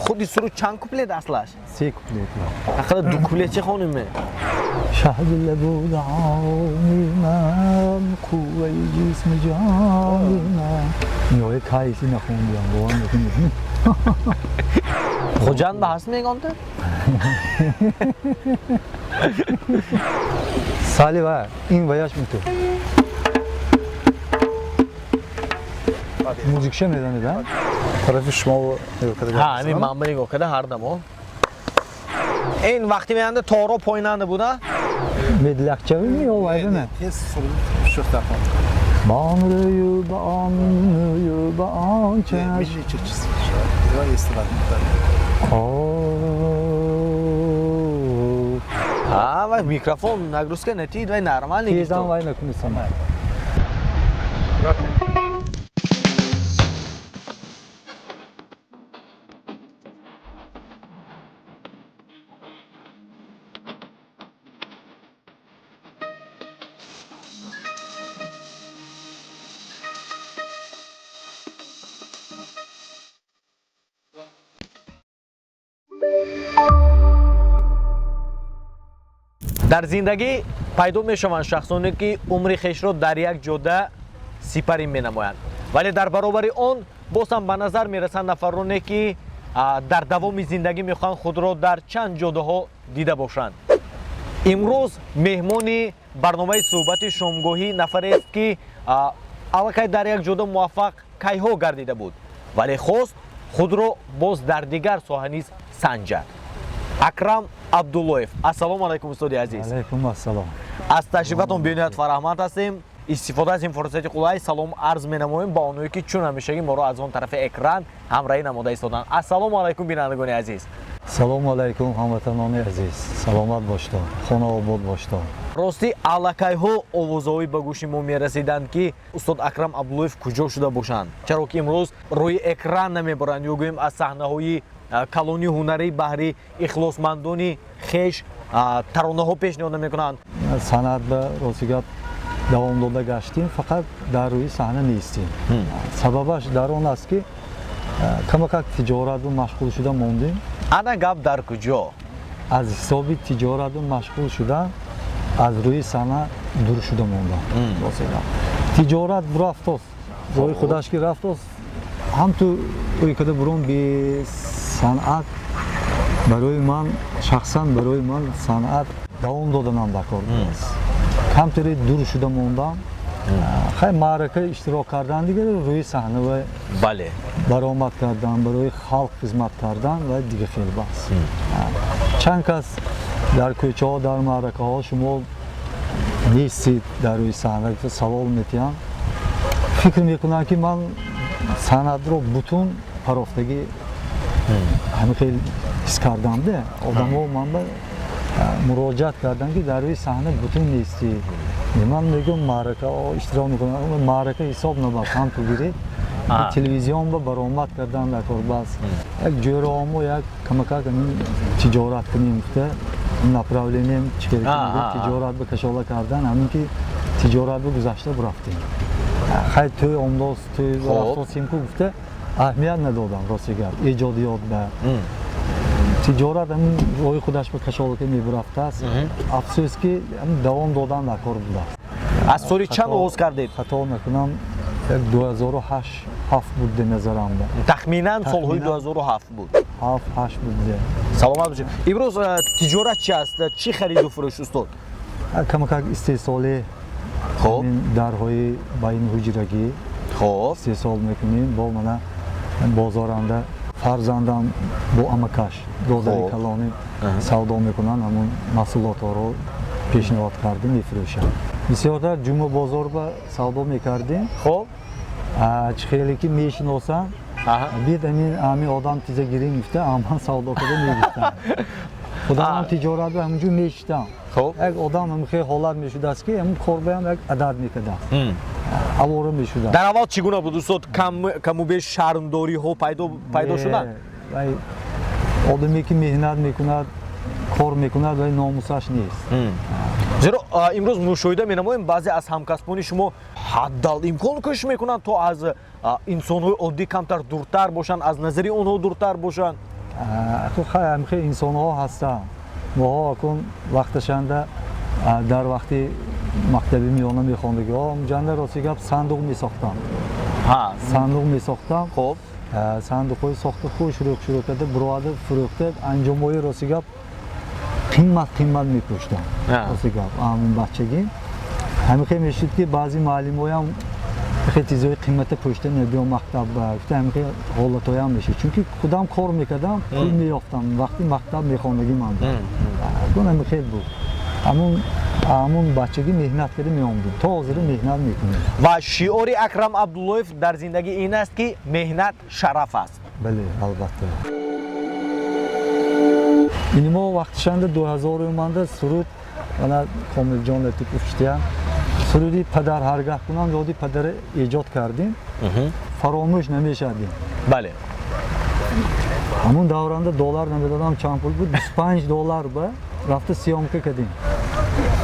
Худи суруд чанд куплет аслаш? Се куплет. Ақала ду куплет чӣ хонем? Шаҳди лабу даҳони ман, қувваи ҷисми ҷони ман. Ниҳоят кайси нахондиам, бовар мекунед? Хуҷанд ба ҳаст мегонта? Сали ва ин ваяш миту. Музикша медонед, а? Тарафи шумо нигоҳ карда. Ҳа, ҳамин манба нигоҳ карда ҳар дамо. Ин вақти меянда торо пойнанда буда? Медлякчави ё вайдана? Тез суруд шуд хон. Ба он рӯю, ба он мӯю, ба он чашм. Миллий чирчиз. Ва эстрад. Ҳа, вай микрофон нагрузка натид, вай нормально. Тезам вай накунистам. Дар зиндагӣ пайдо мешаванд шахсоне, ки умри хешро дар як ҷода сипарӣ менамоянд, вале дар баробари он боз ҳам ба назар мерасанд нафароне, ки дар давоми зиндагӣ мехоҳанд худро дар чанд ҷодаҳо дида бошанд. Имрӯз меҳмони барномаи суҳбати шомгоҳӣ нафарест, ки аллакай дар як ҷода муваффақ кайҳо гардида буд, вале хост худро боз дар дигар соҳа низ санҷад. Акрам Абдуллоев. Ассалому алайкум, устоди азиз. Алайкум ассалом. Аз ташрифатон бениҳоят фараҳманд ҳастем. Истифода аз ин фурсати қулай салом арз менамоем ба онҳое, ки чун ҳамешагӣ моро аз он тарафи экран ҳамроҳӣ намода истоданд. Ассалому алайкум, бинандагони азиз. Салому алайкум, ҳамватанони азиз. Саломат бошед, хона обод бошед. Ростӣ, аллакайҳо овозҳое ба гӯши мо мерасиданд, ки устод Акрам Абдуллоев куҷо шуда бошанд, чаро ки имрӯз рӯи экран намебаранд ё гӯем аз саҳнаҳои калони ҳунарӣ баҳри ихлосмандони хеш таронаҳо пешниҳод намекунанд. Санъат ба рости гап давом дода гаштем, фақат дар рӯи саҳна нестем. Сабабаш дар он аст, ки камакак тиҷорату машғул шуда мондем. Ана гап дар куҷо? Аз ҳисоби тиҷорату машғул шудан аз рӯи саҳна дур шуда мондам. Рости гап, тиҷорат бурафтост, роҳи худаш ки рафтост, ҳамту ӯй када бурон бе санъат. Барои ман, шахсан барои ман санъат давом доданам дар кор будааст. Камтаре дур шуда мондам. Хай, маърака иштирок кардан дигар, рӯи саҳна ва баромад кардан, барои халқ хизмат кардан ва дига хел бас. Чанд кас дар кӯчаҳо, дар маъракаҳо шумо нестед дар рӯи саҳна савол метиҳанд, фикр мекунанд, ки ман санъатро бутун парофтагӣ. Ҳамин хел ҳис кардамде, одамо ман ба муроҷиат карданд, ки дар рӯи саҳна бутун нестӣ. Ман мегӯям, маърака иштирок мекунам, маърака ҳисоб набас, ҳамту гирӣ телевизион ба баромад кардан дар кор бас. Як ҷӯраомо, як камакак ҳамин тиҷорат кунем гуфта, направлением чӣ тиҷорат ба кашола кардан, ҳамин ки тиҷорат ба гузашта бурафтем. Хай, тӯй омдоз, тӯй рафтосем ку гуфта аҳамият надодам, рости гап, эҷодиёт ба. Тиҷорат ҳамин роҳи худаш ба кашолака мебурафтааст. Афсӯс, ки давом додан дар кор будааст. Аз соли чанд оғоз кардед? Хато накунам, як 2008 ҳафт буд де назарамда. Тахминан солҳои 2007 буд. Ҳафт, ҳашт буд де. Саломат бошед. Имрӯз тиҷорат чи аст, чӣ хариду фурӯш, устод? Камакак истеҳсоли дарҳои байниҳуҷрагӣ истеҳсол мекунем. Бо мана бозоранда фарзандам бо амакаш, додари калонӣ савдо мекунанд, ҳамун маҳсулотҳоро пешниҳод кардем, мефурӯшанд. Бисёртар ҷума бозор ба савдо мекардем. Чӣ хеле ки мешиносам, бид ҳамин одам тиза гирим гуфта, аман савдо карда мегирифтам. Худамам тиҷорат ба ҳаминҷо мешитам. Як одам ҳамин хел ҳолат мешудааст, ки ҳамин корбаям як адад мекардааст, авора мешудааст. Дар аввал чӣ гуна буд, устод? Каму беш шармдориҳо пайдо шуданд? Одаме ки меҳнат мекунад, кор мекунад, вай номусаш нест. Зеро имрӯз мушоҳида менамоем, баъзе аз ҳамкасбони шумо ҳаддал имкон кӯшиш мекунанд, то аз инсонҳои оддӣ камтар дуртар бошанд, аз назари онҳо дуртар бошанд. Хай, инсонҳо ҳастанд. Моҳо акун вақташанда дар вақти мактаби миёна мехондагиҳо ҷанда, рости гап, сандуқ месохтам. Сандуқ месохтам. Хуб. Сандуқҳои сохта, хушрӯ шурӯъ карда, буроварда, фурӯхта, анҷомҳои, рости гап, қимат қимат мепӯштам. Рости гап, ҳамун бачагӣ ҳамин хел мешуд, ки баъзе муаллимоям хел чизҳои қимата пӯшта набиём мактаб гуфта, ҳамин хел ҳолатҳоям мешуд, чунки худам кор мекардам, пул меёфтам. Вақти мактаб мехондагӣ ман буд, ҳамин хел буд. Ҳамун бачагӣ меҳнат карда меомдем, то ҳозира меҳнат мекунем. Ва шиори Акрам Абдуллоев дар зиндагӣ ин аст, ки меҳнат шараф аст. Бале, албатта. Ини мо вақтишанда 2000 уманда суруд, ана Комилҷон Латипов шитиян, суруди «Падар ҳаргаҳ кунам ёди падара» эҷод кардем, фаромӯш намешавадем. Ҳамун давранда доллар намедодам, чанд пул буд, 25 доллар ба рафта съёмка кардем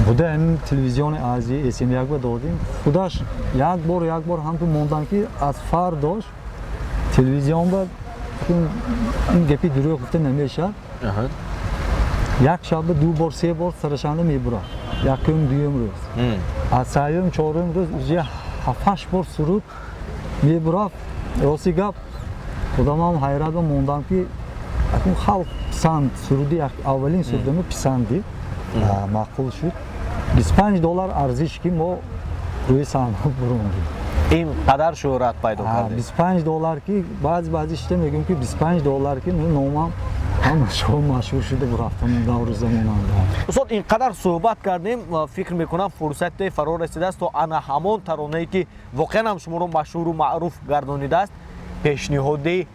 буда, ҳамин телевизиони Азия СМ1 ба додем. Худаш як бор, як бор ҳамту мондан, ки аз фардош телевизион ба, ин гапи дурӯғ гуфта намешавад, як шаба ду бор, се бор сарашанда мебурад, якум, дуюм рӯз, аз сеюм, чорум рӯз уже ҳафтҳашт бор суруд мебурад. Рости гап, худамам ҳайрат ба мондам, ки акун халқ писанд суруди, аввалин сурудама писандид, маъқул шуд. 25 доллар арзиш, ки мо рӯи саҳна бурондем. Ин қадар шӯҳрат пайдо кардед. 25 доллар, ки баъзи баъзи шита мегӯем, ки 25 доллар, ки номам ҳама шо машҳур шуда бурафтам давру замонанда. Устод, ин қадар суҳбат кардем, фикр мекунам, фурсате фаро расидааст, то ана ҳамон таронае, ки воқеан ҳам шуморо машҳуру маъруф гардонидааст, пешниҳоди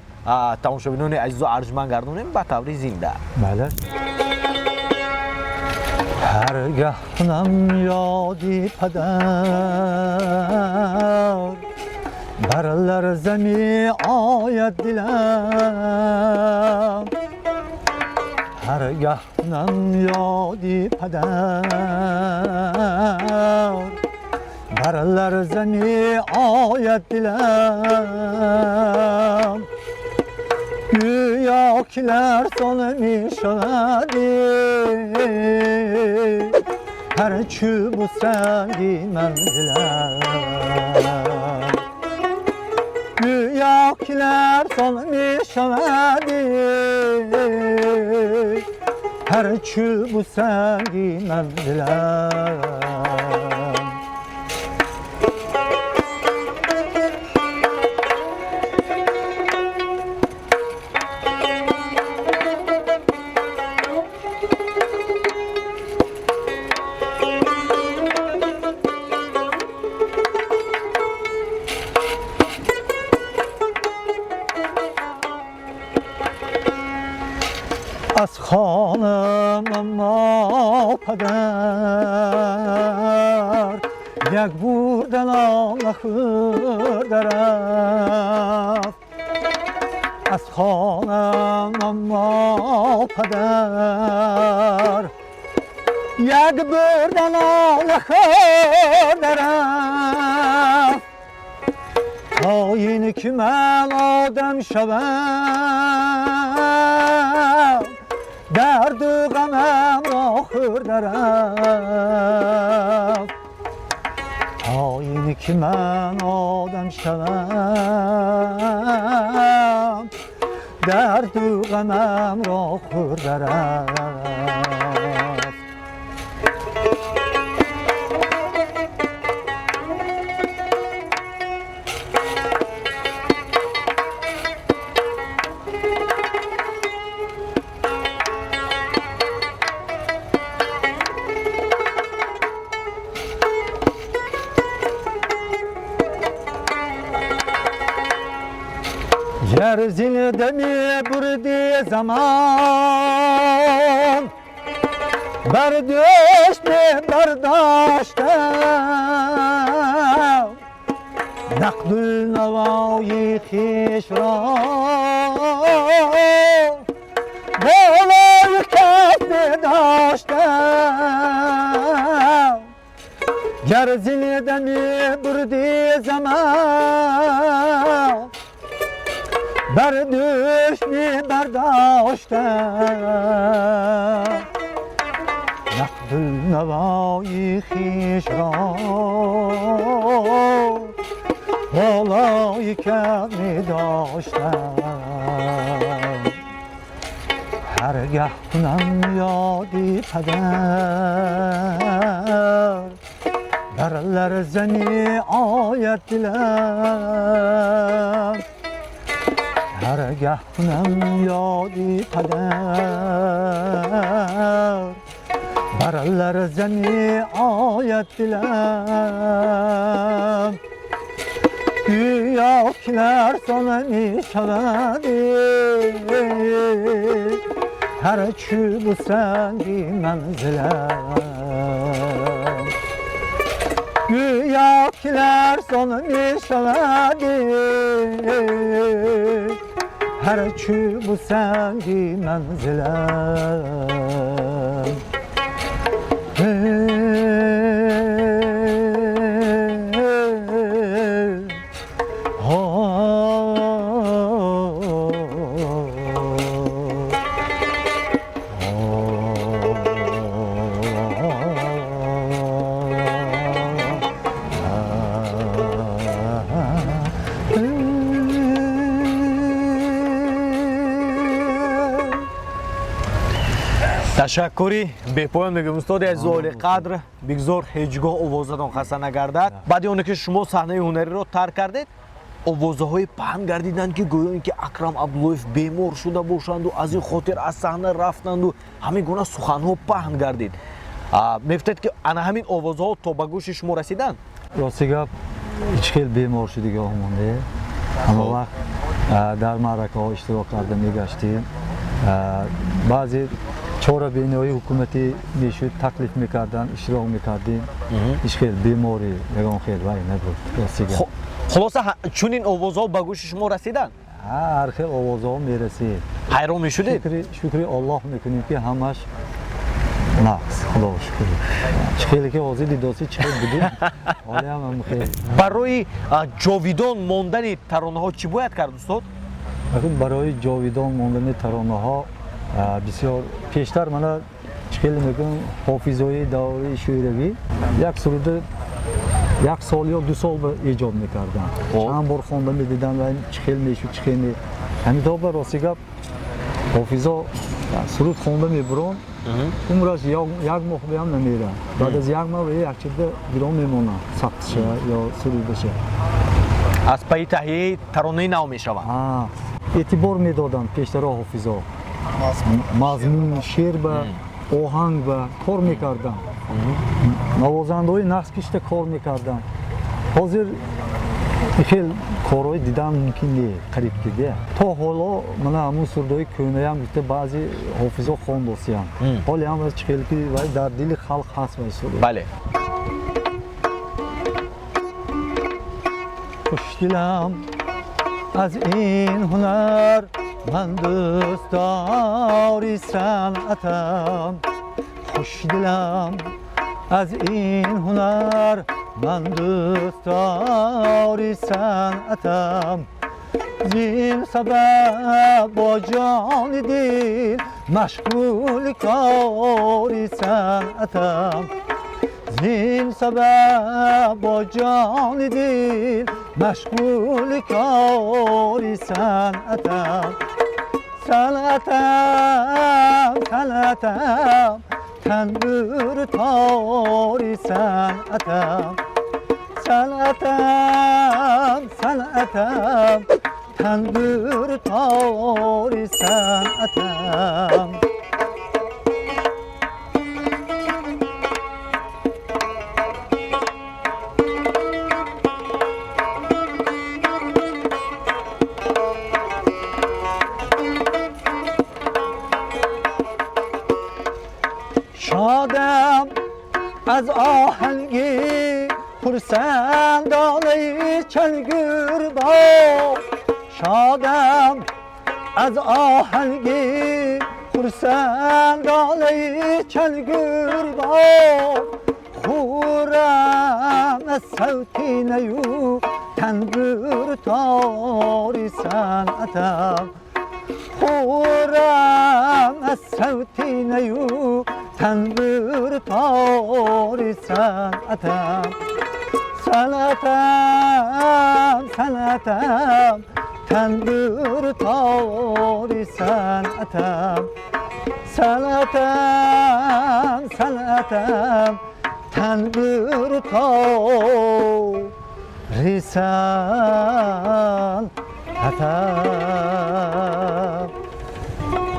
тамошобинони азизу арҷманд гардонем ба таври зинда. Бале. Ҳаргаҳ кунам ёди падар, бар ларза меояд дилам. Ҳаргаҳ кунам ёди падар, бар ларза меояд дилам. Гӯё ки ларзон мешавад ҳар чӯбу санги манзилам. Гӯё ки ларзон мешавад ҳар чӯбу санги манзилам. Аз хонам аммо падар як бурда нон нахӯрда рафт. Аз хонам аммо падар як бурда нон нахӯрда рафт, то ин ки ман одам шавам, дарду ғамамро хӯрда рафт. То ин ки ман одам шавам, дарду ғамамро хӯрда рафт. Ger zilde mi burdi zaman, berdüşt mi berdaştım, Nakdül navayı хиш ро болои кас медоштам. Гар зинда мебурди замон. Бар дӯш мебардоштам. Нақдулнавои хеш ро болои кам медоштам. Ҳаргаҳ кунам ёди падар, бар ларза меояд дилам. Ҳаргаҳ кунам ёди падар, бар ларза меояд дилам. Гӯё ки ларзон мешавад ҳар чӯбу санги манзилам. Гӯё ки ларзон мешавад ҳар чӯбу санги манзилам. Ташаккури бепоён мегӯем, устоди азизу олиқадр. Бигзор ҳеҷ гоҳ овозатон хаста нагардад. Баъди оне ки шумо саҳнаи ҳунариро тарк кардед, овозаҳои паҳн гардиданд, ки гӯё ин ки Акрам Абдуллоев бемор шуда бошанду аз ин хотир аз саҳна рафтанду ҳамин гуна суханҳо паҳн гардид. Мегуфтед, ки ана ҳамин овозаҳо то ба гӯши шумо расиданд? Рости гап, ҳеҷ хел бемор шудига омонде. Ҳама вақт дар маъракаҳо иштирок карда мегаштем. Баъзе чорабиниҳои ҳукуматӣ мешуд, таклиф мекарданд, иштирок мекардем. Ҳеҷ хел беморӣ, ягон хел вай набуд, рости гап. Хулоса, чунин овозҳо ба гӯши шумо расиданд? Ҳар хел овозҳо мерасид. Ҳайрон мешудед? Шукри Аллоҳ мекунем, ки ҳамаш нақс, худо шукр. Чӣ хеле ки ҳозир дидосӣ, чӣ хел будем, ҳолиам ҳам хел. Барои ҷовидон мондани таронаҳо чӣ бояд кард, устод? Барои ҷовидон мондани таронаҳо бисёр пештар, мана чӣ хеле мегӯям, ҳофизои давраи шӯравӣ як суруда як сол ё 2 сол ба эҷод мекарданд, чанд бор хонда медиданд ва чӣ хел мешуд, чӣ хел ме. Ҳамин то ба рости гап, ҳофизо суруд хонда мебурон, умраш як моҳ биам намерад. Баъд аз як моҳ як чизда гирон мемонад, сабтша ё сурудаша. Аз пайи таҳияи таронаи нав мешаванд. Эътибор медоданд пештаро ҳофизо мазмун шеър ба, оҳанг ба кор мекарданд, навозандаҳои нақс кишта кор мекарданд. Ҳозир хел корҳои дидан мумкин не, қариб ки де. То ҳоло мана ҳамун сурудҳои кӯнаям гуфта баъзе ҳофизо хондосиям, ҳолиам чӣ хел ки вай дар дили халқ ҳаст вай суруд. Бале. Хушдилам аз ин ҳунар, ман дӯстдори санъатам. Хушдилам аз ин ҳунар, ман дӯстдори санъатам. Зин сабаб бо ҷони дил машғули кори санъатам. Зин сабаб бо ҷони дил машғули кори санъатам. Санъатам, санъатам, танбур тори санъатам. Санъатам, санъатам, танбур тори санъатам. Шодам аз оҳанги хурсандонаи чангурбо. Шодам аз оҳанги хурсандонаи чангурбо. Хӯрам аз савти наю танбур тори санъатам. Хӯрам аз савти наю танбур тори санъатам. Санъатам, санъатам, танбур тори санъатам. Санъатам, санъатам, танбур тори санъатам.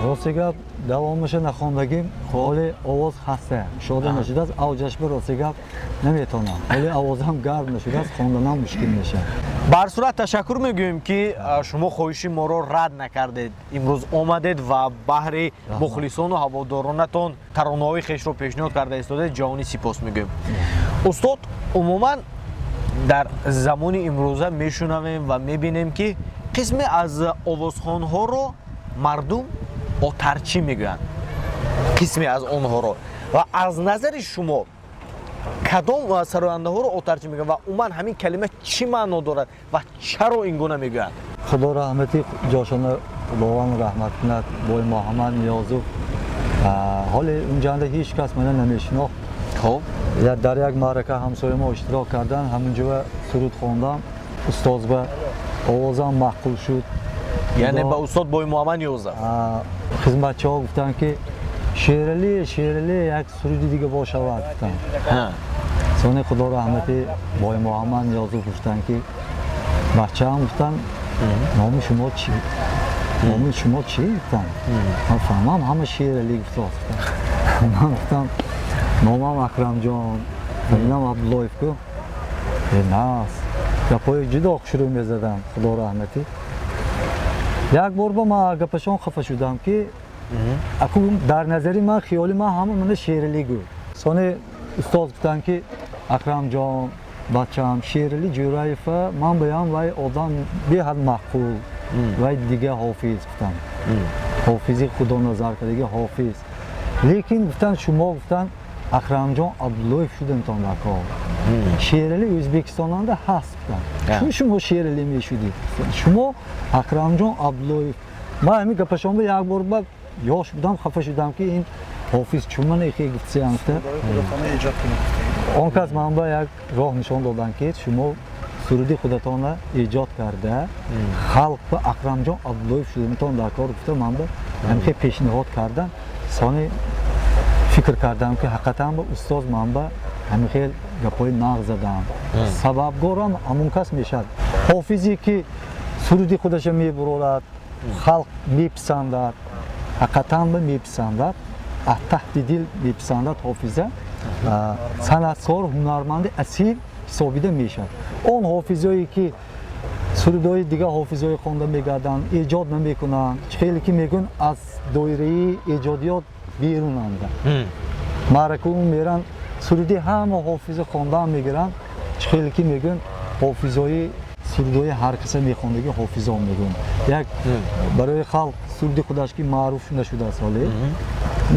Рости гап, давомаша нахондагим. Ҳоли овоз хаста шода нашудааст, авҷаш ба рости гап наметонам. Ҳоли овозам гарм нашудааст, хонданам мушкил мешавад. Ба ҳар сурат, ташаккур мегӯем, ки шумо хоҳиши моро рад накардед, имрӯз омадед ва баҳри мухлисону ҳаводоронатон таронаҳои хешро пешниҳод карда истодед. Ҷаҳонӣ сипос мегӯем, устод. Умуман, дар замони имрӯза мешунавем ва мебинем, ки қисме аз овозхонҳоро мардум отарчӣ мегӯянд, қисме аз онҳоро. Ва аз назари шумо, кадом сарояндаҳоро отарчӣ мегӯянд ва умуман ҳамин калима чӣ маъно дорад ва чаро ин гуна мегӯянд? Худо раҳмати ҷошона, Худованд раҳмат кунад, Бой Муҳаммад Ниёзов. Ҳоле унҷанда ҳеҷ кас мана намешинохт. Дар як маърака ҳамсоя мо иштирок кардан, ҳамунҷо суруд хондам. Устоз ба овозам маъқул шуд. Яъне ба устод Бой Муҳаммад Ниёзов. Хизматчиҳо гуфтанд, ки Шерали, Шерали, як суруди дига бошавад, гуфтанд. Сони Худо раҳмати Бой Муҳаммад Ниёзов гуфтанд, ки бачаам, гуфтанд, номи шумо чӣ, номи шумо чӣ, гуфтанд. Ман фаҳмам, ҳама Шерали гуфтааст, гуфтанд. Ман гуфтам, номам Акрамҷон, инам Абдуллоев ку. Нас гапҳои ҷудо хушрӯ мезадам. Худо раҳматӣ, як бор ба ман гапашон хафа шудам, ки аку дар назари ман, хиёли ман ҳама мана Шерали гӯ. Сони устоз гуфтанд, ки Акрамҷон, бачам, Шерали Ҷӯраева ман баям вай одам беҳад маъқул, вай дига ҳофиз, гуфтанд, ҳофизи худоназар кардиги ҳофиз. Лекин, гуфтанд, шумо, гуфтанд, Акрамҷон Абдуллоев шудемтон дар кор. Шерали Ӯзбекистонанда ҳаст, гуфтанд. Чун шумо Шерали мешудед, шумо Акрамҷон Абдуллоев. Ман ҳамин гапашонба як бор ба ёш будам, хафа шудам, ки ин ҳофиз чун ман эхе гуфтсиям, гуфта. Он кас ман ба як роҳ нишон доданд, ки шумо суруди худатонро эҷод карда, халқ ба Акрамҷон Абдуллоев шудемтон дар кор, гуфта, ман ба ҳамихе пешниҳод кардам. Сони фикр кардам, ки ҳақиқатан ба устоз ман ба ҳамихел гапҳои нағз задам, сабабгорам ҳамон кас мешавад. Ҳофизе ки суруди худаша мебурорад, халқ меписандад, ҳақиқатан ба меписандад, аз таҳти дил меписандад, ҳофиза санъаткор, ҳунарманди асил ҳисобида мешавад. Он ҳофизое ки сурудҳои дигар ҳофизҳое хонда мегарданд, эҷод намекунанд, хеле ки мегӯянд, аз доираи эҷодиёт берунанда, маъракаун меранд, суруди ҳама ҳофиза хондаам мегиранд. Хеле ки мегӯянд, ҳофизҳои сурудҳои ҳар каса мехондагӣ ҳофизон мегӯянд. Як барои халқ суруди худаш ки маъруф нашудааст. Ҳоле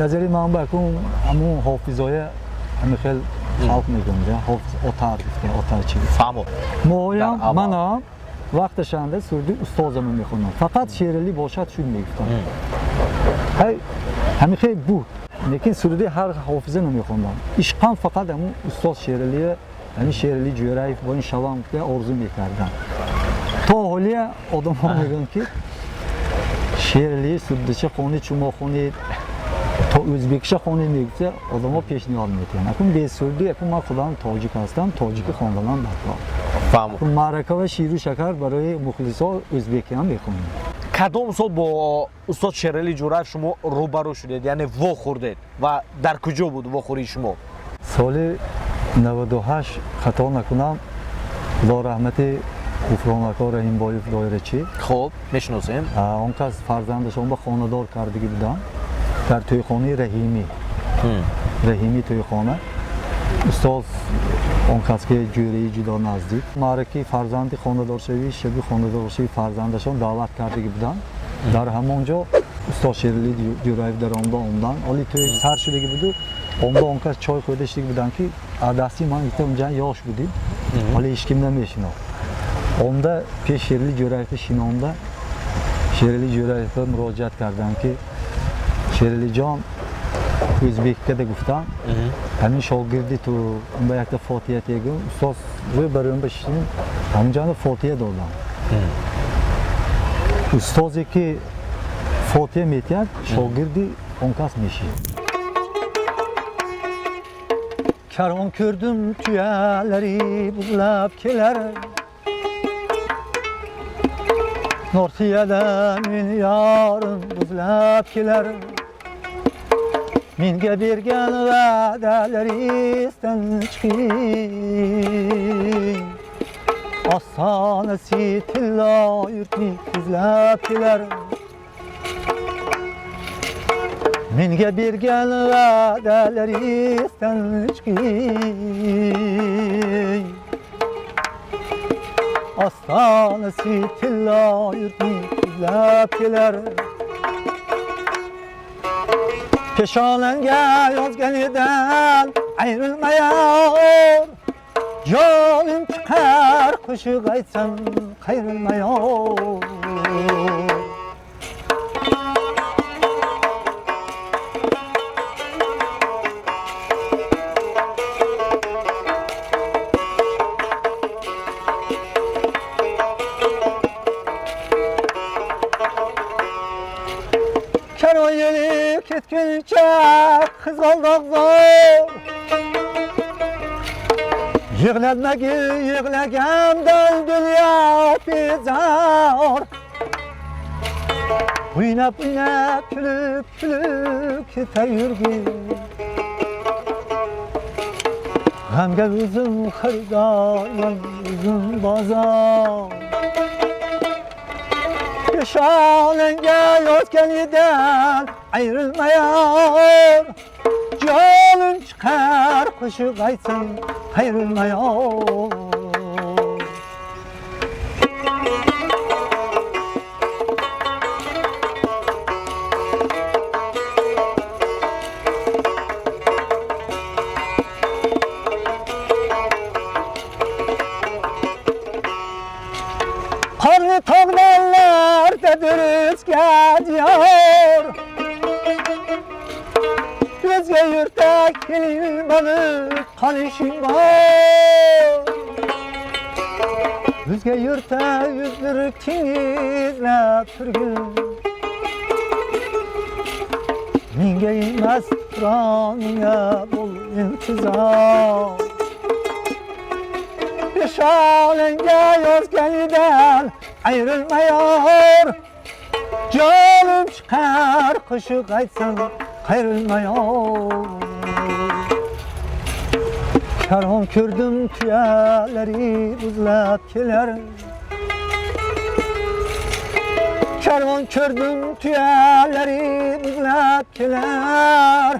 назари ман ба акун ҳамун ҳофизҳоя ҳамин хел халқ мегӯянд, ҳофиз отар гуфта, отарчи. Фаҳмо. Моям манам вақташанда суруди устозама мехондам, фақат Шералӣ бошад шуд мегуфтам. Ҳамин хел буд, лекин суруди ҳар ҳофиза намехондам. Ишқам фақат ҳамун устоз Шералия, ҳамин Шерали Ҷӯраев бо ин шавам гуфта орзу мекардам. То ҳолия одамҳо мегӯянд, ки Шерали сурудиша хонед, шумо хонед, то ӯзбекиша хонед, мегуфта, одамҳо пешниҳод метиҳанд. Акун бесуруди, акун ман худам тоҷик ҳастам, тоҷикӣ хонданам даркор. Фаҳмо. Маъракава ширу шакар барои мухлисо ӯзбекиам мехонем. Кадом сол бо устод Шерали Ҷӯраев шумо рӯбарӯ шудед, яъне вохӯрдед, ва дар куҷо буд вохӯрии шумо? Соли 98, хато накунам, Худо раҳмати Ғуфронако Раҳимбоев доирачӣ. Хуб, мешиносем. Он кас фарзандашон ба хонадор кардагӣ будам дар тӯйхонаи Раҳимӣ, Раҳимӣ тӯйхона. Устоз он кас ки ҷӯраи ҷудо наздик, маъракаи фарзанди хонадоршавӣ, шаби хонадоршавии фарзандашон даъват кардагӣ будам. Дар ҳамон ҷо устод Шерали Ҷӯраев даромада омдан. Оли тӯй сар шудагӣ буду. Онда он кас чой хӯрда иштик буданд, ки дасти ман гуфта, унҷа ёш будем, ҳоло ҳеч ким намешинохт. Онда пеш Шерали Ҷӯраевро шинонда, Шерали Ҷӯраевро муроҷиат кардам, ки Шералиҷон, ӯзбеккада гуфтам, ҳамин шогирди ту ба якта фотиҳа тегум. Устоз рӯй ба рӯм бишинем, ҳаминҷода фотиҳа додам. Устозе ки фотиҳа метиҳад, шогирди он кас мешид. Karvon ko'rdim, tuyalari buzlab kelar. Nortiyada men yorim buzlab kelar. Menga bergan va'dalari esdan chiqing. Ostonasi tillo yurtni izlab kelar. Menga bergan va'dalari esdan chiqing. Ostonasi tillo yurtni izlab kelar. Peshonamga yozganidan ayrilmayor. Jonim chiqar, qo'shiq aytsam qayrilmayor. Karvon yo'li ketguncha qizg'aldoq zo'r. Yig'latmagin, yig'lagandan dunyo bezor. O'ynab o'ynab, kulib kulib ketar yurgin. G'amga o'zim xaridorman, o'zim bozor. Peshonangga yozganidan ayrilmayor. Jonim chiqar, qo'shiq aytsam qayrilmayor. Qorli tog'larda o'zga diyor. O'zga yurtda kelin bo'lib qolishing bor. O'zga yurtda yuzdirib izlab turgin. Menga emas, turonga bo'l intizor. Peshonangga yozganidan ayrilmayor. Jonim chiqar, qo'shiq aytsam qayrilmayor. Karvon ko'rdim, tuyalari buzlab kelar. Karvon ko'rdim, tuyalari buzlab kelar.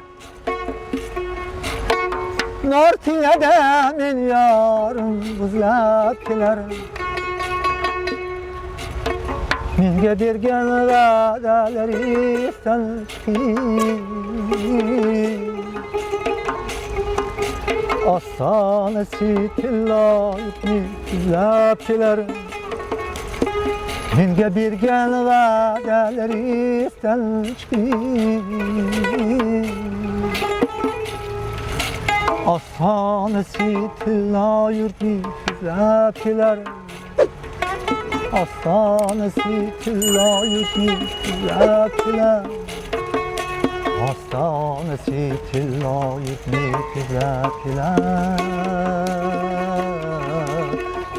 Nortiyada men yorim buzlab kelar. Menga bergan va'dalari esdan chiqing. Ostonasi tillo yurtni izlab kelar. Menga bergan va'dalari esdan chiqing. Ostonasi tillo yurtni izlab kelar. Ostonasi tillo yurtni izlab kelar. Ostonasi tillo yurtni izlab kelar.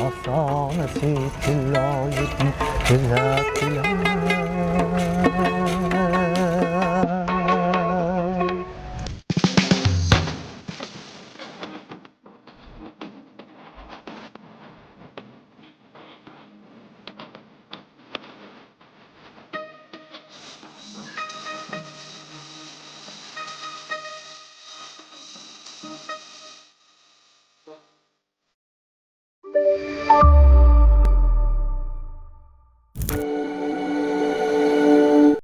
Ostonasi tillo yurtni izlab kelar.